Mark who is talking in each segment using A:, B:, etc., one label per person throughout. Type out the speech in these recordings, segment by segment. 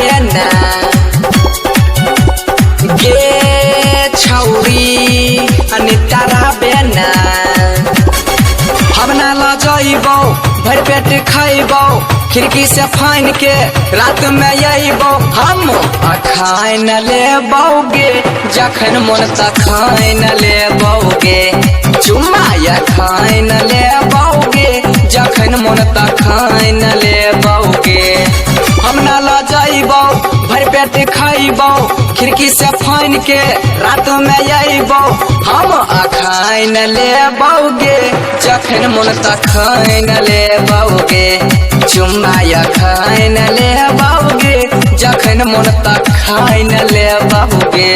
A: बेना गे छौरी अनिता बेना। हम ना लजैबौ भरि पेट खैबौ खिड़की से फाइन के रात में अइबौ। हम अखाइन लेबौगे जखन मन तखन लेबौगे, चुम्मा अखाइन लेबौगे जखन मन तखन लेबौगे। हम ना लजैबौ भरि पेट खैबौ खिड़की से फाइन के रात में अइबौ। हम अखाइन लेबौगे जखन मन तखन लेबौगे, चुम्मा अखाइन लेबौगे जखन मन तखन लेबौगे।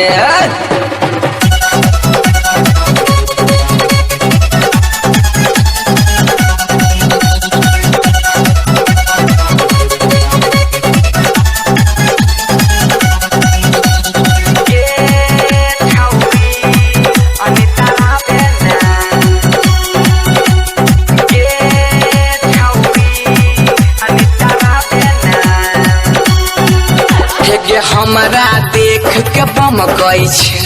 A: हमरा देख के बमकै छै,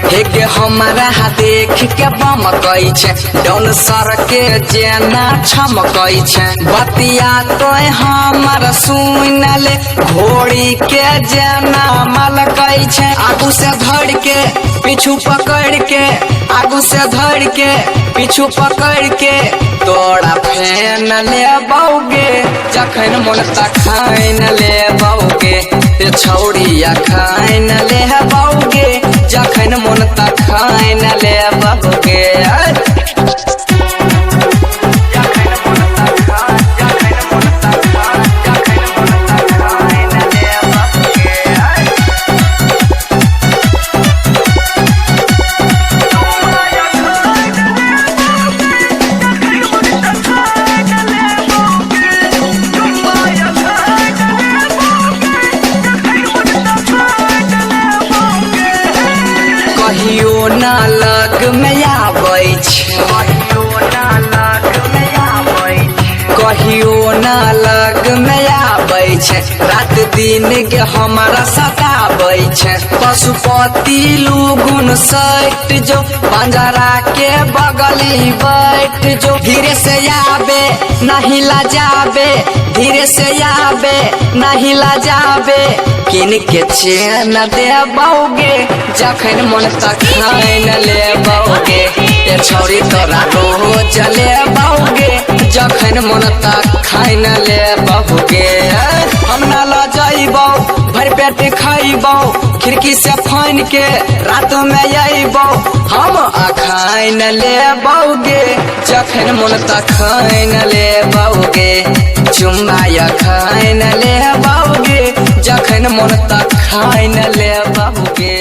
A: हे हमरा देख के बमकै छै, डौन सर के जेना छमकै छै। बतिया तो हमर सुनले घोड़ी के जेना मलकै छै। आगू से धर के पीछू पकड़ के, आगू से धर के पीछू पकड़ के तोरा फेन लेबौगे जखन मन तखन लेबौगे। ते छौरी अखन लेबौगे जखन मन तखन लेबौगे। कहियो ना लग में आबै छै, कहियो ना लग में आबै छै, रात दिन के हमारा सताबै छै। पशुपति लुगुन सट जो पंजरा के बगली बैठ जो, धीरे से आबे नहीं लजाबे, धीरे से आबे नहीं लजाबे। किन के चैन देबौगे जखन मन तखन लेबौगे, ए छौरी तोरा रोज लेबौगे जखन मन तखन लेबौगे। हम ना लजैबौ भरि पेट खैबौ खिड़की से फाइन के रात में अइबौ। हम अखाइन लेबौगे जखन मन तखन लेबौगे, चुम्मा अखाइन लेबौगे जखन मन तखन लेबौगे।